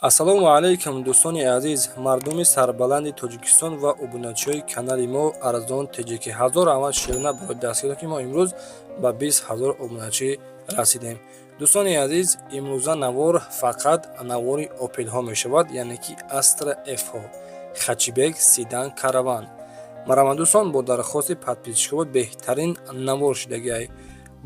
Ассалому алайкум, дӯстони азиз, мардуми сарбаланди Тоҷикистон ва обуначиҳои канали мо Арзон Теҷикӣ. Ҳазор раҳмат, Ширина, барои дастгирӣ, ки мо имрӯз ба 20 000 обуначӣ расидем. Дӯстони азиз, имрӯза навор фақат навори Опелҳо мешавад, яъне ки Астра Фҳо, хэтчбек, седан, караван. Марҳамат, дӯстон, бо дархости подписчикҳо беҳтарин навор шидагиай.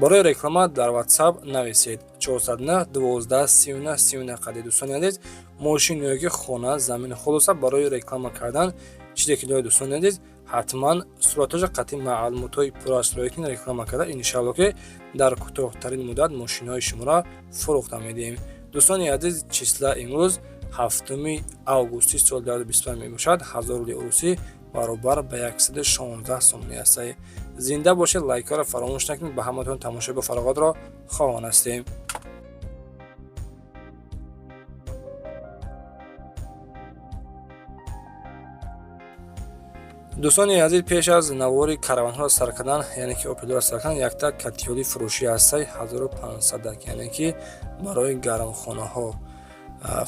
Барои реклама дар WhatsApp нависед 409 12 39 39 қади. Дӯстони азиз, мошин ё ки хона, замин, хулоса, барои реклама кардан чизе ки доред, дӯстони азиз, ҳатман суратҳоша қатъи маълумотҳои пурра кунед, реклама карда, иншалло, ки дар кӯтоҳтарин муддат мошинҳои шуморо фурӯхта медиҳем. Дӯстони азиз, числа имрӯз 7 августи соли 2025 мебошад. 1000 рубли урусӣ баробар ба 116 сомонӣ аст. Зинда бошед, лайкҳоро фаромӯш накунед. Ба ҳаматон тамошои бо фароғатро хоҳон ҳастем. Дӯстони азиз, пеш аз навори караванҳоро сар кардан, яъне ки Опелро сар кардан, якта котёли фурӯшӣ ҳастай, 1500, яъне ки барои гармхонаҳо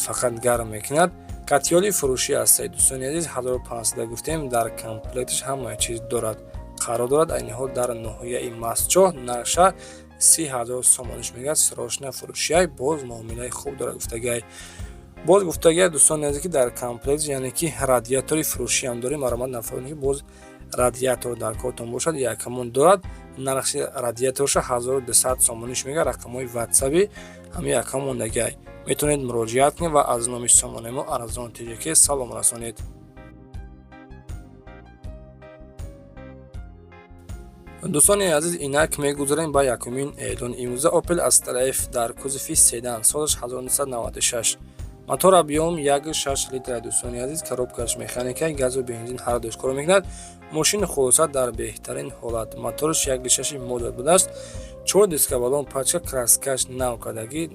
фақат гарм мекунад. Котёли фурӯшӣ ҳастай, дӯстони азиз, 1500 гуфтем, дар комплекташ ҳамаи чиз дорад. Қарор дорад айни ҳол дар ноҳияи Мастчоҳ. Нархша 30 000 сомониш мегӯяд, срочно фурӯшиай, боз муомилаи хуб дорад гуфтагиай. Боз гуфтагиай, дӯстони азиз, ки дар комплект, яъне ки радиатори фурӯшиам дорем. Маромад, нафароне ки боз радиатор дар кортон бошад, якамон дорад. Нархи радиаторша 1200 сомониш мегӯяд. Рақамҳои ватсаби ҳамин якам мондагиай, метавонед муроҷиат кунед ва аз номи сомонаи мо Арзон Теҷикӣ салом расонед. Дӯстони азиз, инак мегузарем ба якумин эълони имрӯза. Opel Astra F дар кузови седан, солаш 1996, мотор объём 1,6 литра. Дӯстони азиз, коробкаш механика, газу бензин ҳар душ кор мекунад. Мошини хулоса дар беҳтарин ҳолат, мотораш 1,6 модел будааст, чор диска, баллон, пачка, краскаш нав кардагӣ,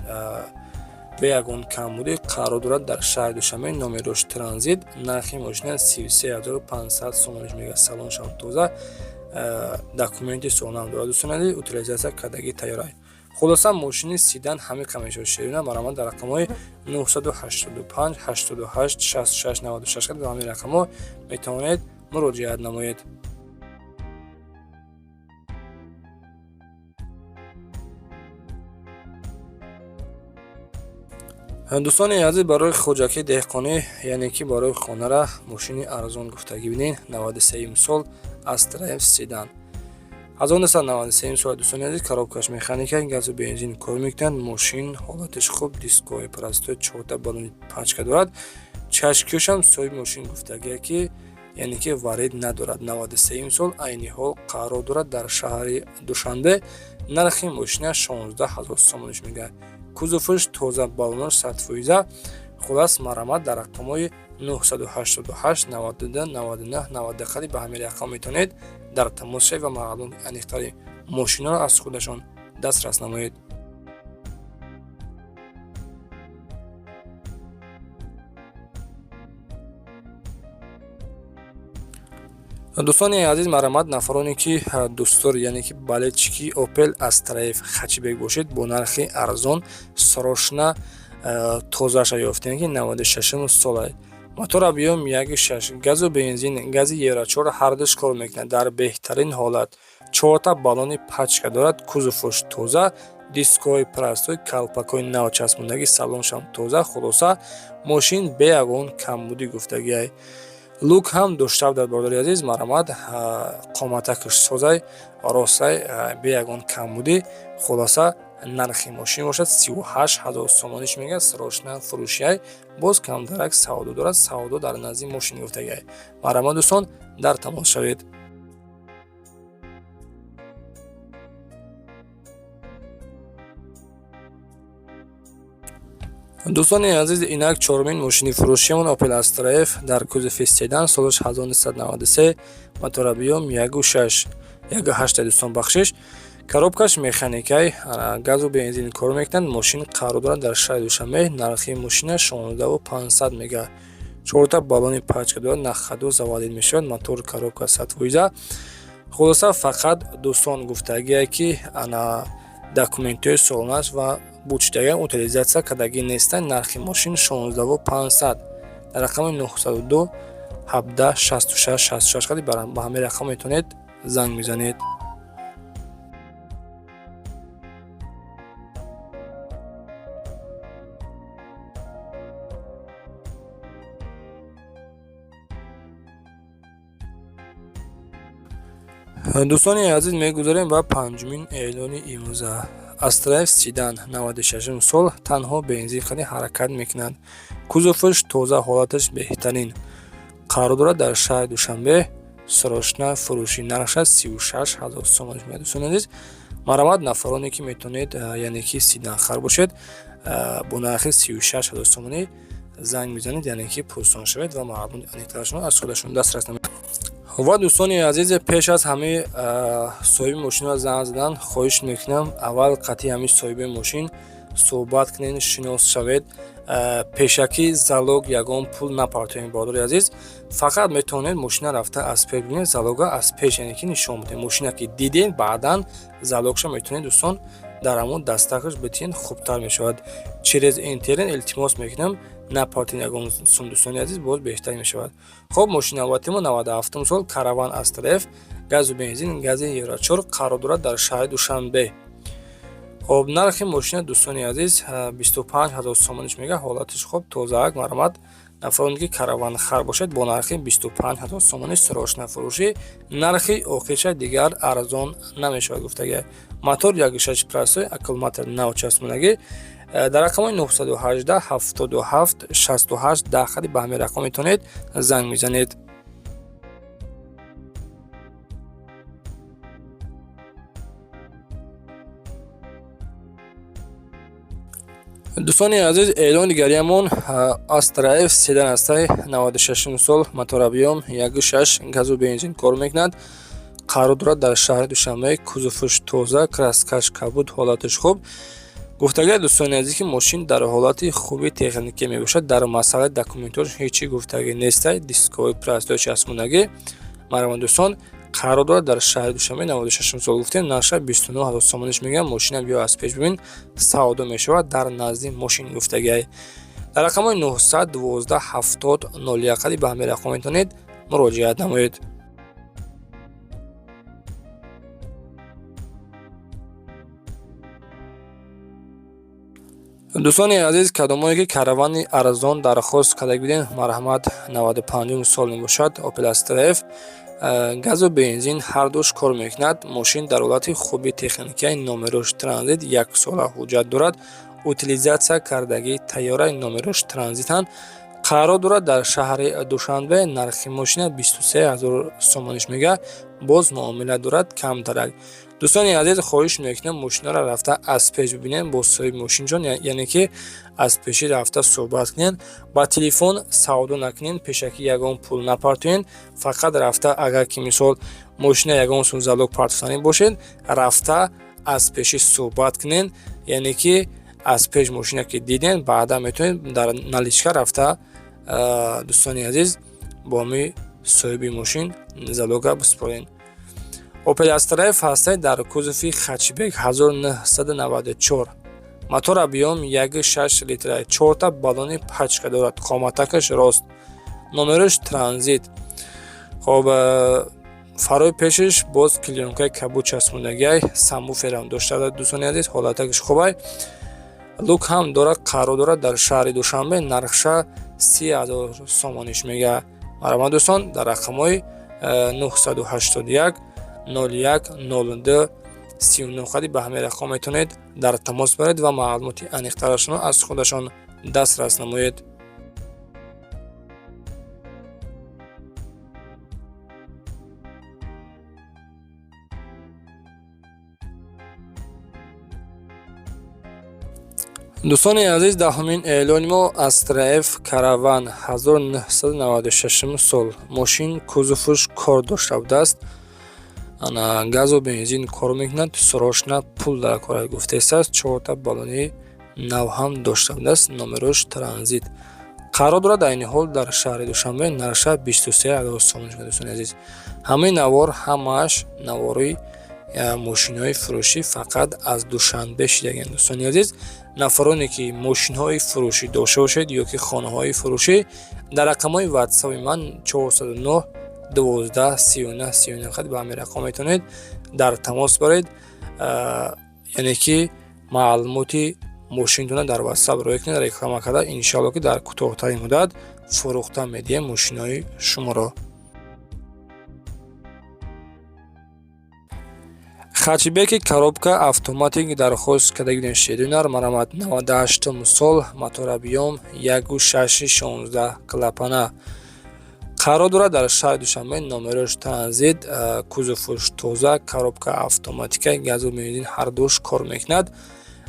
бе ягон камбудӣ. Қарор дорад дар шаҳри Душанбе, номерош транзит. Нархи мошина 33 500 сомониш мегӯяд. Салоншам тоза, документи солам дорад, дӯстони азиз, утилизация кардагӣ тайёрай. Хулоса, мошини седан ҳамин қамешо ширина. Марамат, дар рақамҳои 985 88 66 96, дар ҳамин рақамҳо метавонед муроҷиат намоед. Дӯстони азиз, барои хоҷакии деҳқонӣ, яъне ки барои хонара мошини арзон гуфтагӣ, бинед, 93 сол Астра Ф седан, 1993 сол. Дӯстони азиз, коробкаш механика, газу бензин кор мекунад. Мошин ҳолаташ хуб, дискои простой, чорта баллони пачка дорад. Чашкиёшам соҳиби мошин гуфтагия, ки яъне ки варед надорад. 93 сол, айни ҳол қарор дорад дар шаҳри Душанбе. Нархи мошина 16 000 сомониш мегӯяд. Кузоваш тоза, баллонош 100%. Хулас, марамат, дар рақамҳои 988 92 99 90 қади ба ҳамин рақам метавонед дар тамос шавед ва маълумоти аниқтари мошинаро аз худашон дастрас намоед. Дӯстони азиз, марамат, нафароне ки дӯстдор, яъне ки болельщики Опел Астра Ф хэтчбек бошед, бо нархи арзон срочно тозаша ёфтем, ки 96 сола, мотор объём 1,6, газу бензин, гази евро 4 ҳардуш кор мекунад, дар беҳтарин ҳолат, чорта баллони пачка дорад, кузовош тоза, дискҳои простой, калпакҳои нав часпондагӣ, салоншам тоза. Хулоса, мошин бе ягон камбудӣ гуфтагиай. Люк ҳам дошта будад. Бародари азиз, марамат, қоматакаш созай, ростай, бе ягон камбудӣ. Хулоса, нархи мошин бошад 38 000 сомониш мегӯяд, срочно фурӯшиай, боз камдарак савдо дорад, савдо дар назди мошин гуфтагиай. Марҳамат, дӯстон, дар тамос шавед. Дӯстони азиз, инак чорумин мошини фурӯшиамон, Opel Astra F дар кузови седан, солаш 1993, мотор объём 1,6, 1,8, дӯстон, бахшиш, коробкаш механикай, газу бензин кор мекунад. Мошин қарор дорад дар шаҳри Душанбе. Нархи мошина 16 500 мега. Чорта баллони пачка дорад, на ходу заводить мешавад, мотор, коробка 100%. Хулоса, фақат, дӯстон, гуфтагие, ки ана документҳои солонаш ва Бучдага, утилизация кардагӣ неста. Нархи мошин 16 500. Дар рақами 902 17 66 66 қади ба ҳамин рақам метавонед занг мезанед. Дӯстони азиз, мегузарем ба панҷумин эълони имрӯза. Астра Ф седан, 96 сол, танҳо бензин қади ҳаракат мекунад. Кузоваш тоза, ҳолаташ беҳтарин. Қарор дорад дар шаҳри Душанбе. Срочно фурӯшӣ. Нархаш 36 000 сомонӣ. Дӯстони азиз, марҳамат, нафароне ки метавонед, яъне ки седанхар бошед, бо нархи 36 000 сомонӣ занг мезанед, яъне ки пурсон шавед ва маълумоти аниқтарашонро аз худашон дастрас намоед. Ва дӯстони азиз, пеш аз ҳамаи соҳиби мошинро занг задан, хоҳиш мекунам, аввал қатъи ҳамин соҳиби мошин суҳбат кунед, шинос шавед. Пешакӣ залог ягон пул напартоед, бародари азиз. Фақат метавонед мошина рафта аз пеш бибинед, залога аз пеш, яъне ки нишон бидед. Мошина ки дидед, баъдан залогша метавонед, дӯстон, дар ҳамон дастакаш битиҳед, хубтар мешавад. Через интернет, илтимос мекунам, напартед ягон сум, дӯстони азиз, боз беҳтар мешавад. Хоб, мошини навбати мо 97 сол, Караван Астра Ф, газу бензин, гази Евро 4, қарор дорад дар шаҳри Душанбе. Хоб, нархи мошина, дӯстони азиз, 25 000 сомониш мега. Ҳолатиш хуб, тозаак. Марҳамат, нафароне ки караванхар бошед, бо нархи 25 000 сомонӣ срочно фурӯшӣ. Нархи охирша дигар арзон намешавад, гуфтага. Мотор 1,6 простой, аккумулятор нав часпонагӣ. Дар рақамҳои 918 77 68 10 хади ба ҳамин рақам метавонед занг мезанед. Дӯстони азиз, эълони дигариамон Астра Ф седан астаи, 96 сол, мотор объём 1,6, газу бензин кор мекунад. Қарор дорад дар шаҳри Душанбе. Кузоваш тоза, краскаш кабуд, ҳолаташ хуб. Гуфтагиа, дӯстони азиз, ки мошин дар ҳолати хуби техникӣ мебошад. Дар масъалаи документош ҳеҷ чӣ гуфтагӣ нестай. Дисковой простой часпондагӣ. Марҳамат, дӯстон, қарор дорад дар шаҳри Душанбе, 96 сол гуфтем, нархша 29 000 сомониш мегӯям. Мошина биё аз пеш бибин, савдо мешавад дар назди мошин, гуфтагиай. Дар рақамҳои 912 70 01 қади ба ҳамин рақам метавонед муроҷиат намоед. Дӯстони азиз, кадомое ки Каравани арзон дархост карда будем, марҳамат. 95 сол мебошад, Опел Астра Ф, газу бензин ҳардуш кор мекунад. Мошин дар ҳолати хуби техникия, номерош транзит, яксола ҳуҷҷат дорад, утилизация кардагии тайёраи, номерош транзитанд. Қарор дорад дар шаҳри Душанбе. Нархи мошина 23 000 сомониш мега, боз муомила дорад камтарак. Дӯстони азиз, хоҳиш мекунам, мошинаро рафта аз пеш бибинем бо соҳиби мошинҷон, яъне ки аз пешӣ рафта суҳбат кунед. Ба телефон савдо накунед, пешакӣ ягон пул напартоед. Фақат рафта, агар ки мисол мошина ягон сум залог партофтанӣ бошед, рафта аз пешӣ суҳбат кунед, яъне ки аз пеш мошина ки дидем, баъдан метавонед дар наличка рафта, дӯстони азиз, бо ҳами соҳиби мошин залога биспоред. Опел Астра Ф ҳастаи дар кузови хэтчбек, 1994, мотор объём 1,6 литра, чорта баллони пачка дорад, қоматакаш рост, номерош транзит. Хоб, фарои пешаш боз клеёнкаи кабуд часпондагиай, сабвуферам дошта. Дӯстони азиз, ҳолатакаш хубай, люк ҳам дорад. Қарор дорад дар шаҳри Душанбе. Нархша 30 000 сомониш мега. Марҳамат, дӯстон, дар рақамҳои 981 01 02 39 қади ба ҳамин рақам метавонед дар тамос баред ва маълумоти аниқтарашонро аз худашон дастрас намоед. Дӯстони азиз, даҳумин эълони мо Астра Ф Караван, 1996 сол, мошин кузоваш кор дошта будааст. Ана, газу бензин кор мекунад. Срочно пул дар кора, гуфтааст. Чорта баллони нав ҳам дошта будааст, номерош транзит. Қарор дорад айни ҳол дар шаҳри Душанбе. Нархша 23 000 сомон. Дӯстони азиз, ҳамаи навор, ҳамааш навори Мошинҳои фурӯшӣ фақат аз Душанбе шидагианд. Дӯстони азиз, нафароне ки мошинҳои фурӯшӣ дошта бошед ё ки хонаҳои фурӯшӣ, дар рақамҳои ватсапи ман 409 12 39 39 хат ба ҳамин рақам метавонед дар тамос баред, яъне ки маълумоти мошинтона дар ватсап рӯй кунед, реклама карда, иншоалло ки дар кӯтоҳтарин муддат фурӯхта медиҳем мошинҳои шуморо. Хэтчбеки коробка автоматик дархост карда будем, шеринар марамат 98 сол, мотор объём 1,6, 16 клапана, қарор дорад дар шаҳри Душанбе, номерош транзит, кузовуш тоза, коробка автоматика, газу бензин ҳардуш кор мекунад.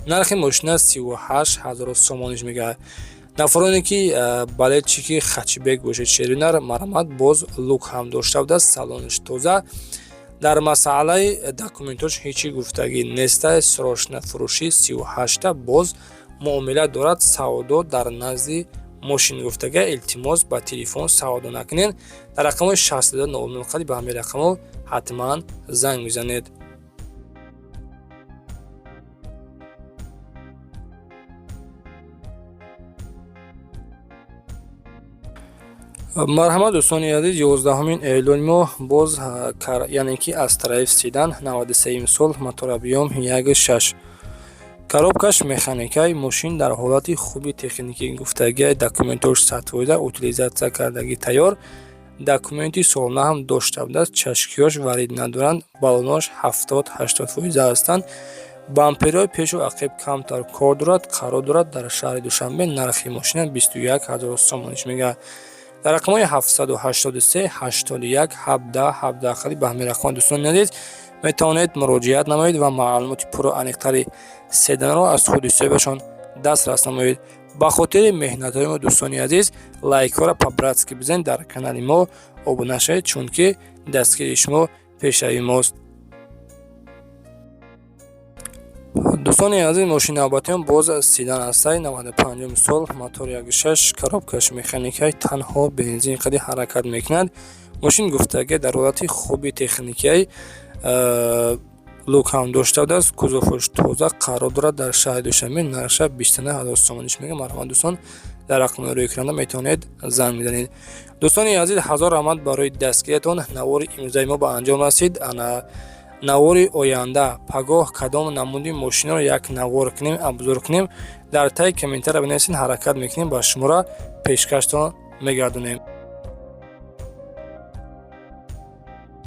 Нархи мошина 38 000 сомониш мегардад. Нафароне ки болельщики хэтчбек бошед, шеринар марамат, боз люк ҳам дошта будааст, салониш тоза. Дар масъалаи документош ҳечи гуфтагӣ нестай. Срочно фурӯшӣ, 38-та боз муомила дорад, савдо дар назди мошин гуфтага. Илтимос, ба телефон савдо накунед. Дар рақамҳои 62 00 қади ба ҳамин рақамҳо ҳатман занг мезанед. Марҳамат, дӯстони азиз, 11-умин эълони мо боз, яъне ки Астра Ф седан, 93-юм сол, мотор объём 1,6, коробкаш механикай. Мошин дар ҳолати хуби техникӣ гуфтагиай, документош 100%, утилизация кардагӣ тайёр, документи солона ҳам дошта будааст. Чашкиҳош варид надоранд, баллонош 70-80% ҳастанд, бамперҳои пешу ақиб камтар кор дорад. Қарор дорад дар шаҳри Душанбе. Нархи мошина 21 000 сомониш мегардад. Дар рақамҳои 783 81 17 17 хади ба ҳамин рақамҳо, дӯстони азиз, метавонед муроҷиат намоед ва маълумоти пурру аниқтари седанро аз худи соҳибашон дастрас намоед. Ба хотири меҳнатҳои мо, дӯстони азиз, лайкҳоро по-братски бизанед, дар канали мо обуна шавед, чунки дастгирии шумо пешравии мост. Дӯстони азиз, мошини навбатиён боз седан ҳастай, 95-уми сол, мотор 1,6, коробкаш механикай, танҳо бензин қади ҳаракат мекунад. Мошин гуфтагӣ дар ҳолати хуби техникиай, люк ҳам дошта будааст, кузоваш тоза, қарор дорад дар шаҳри Душанбе. Нархша 29 000 сомониш мегӯяд. Марҳамат, дӯстон, дар рақамҳои рӯи экранда метавонед занг бизанед. Дӯстони азиз, ҳазор раҳмат барои дастгириятон. Навори имрӯзаи мо ба анҷом расид. Ана навори оянда, пагоҳ кадом намуди мошинро як навор кунем, обзор кунем, дар таи комментария бинависед. Ҳаракат мекунем, ба шуморо пешкаштон мегардонем.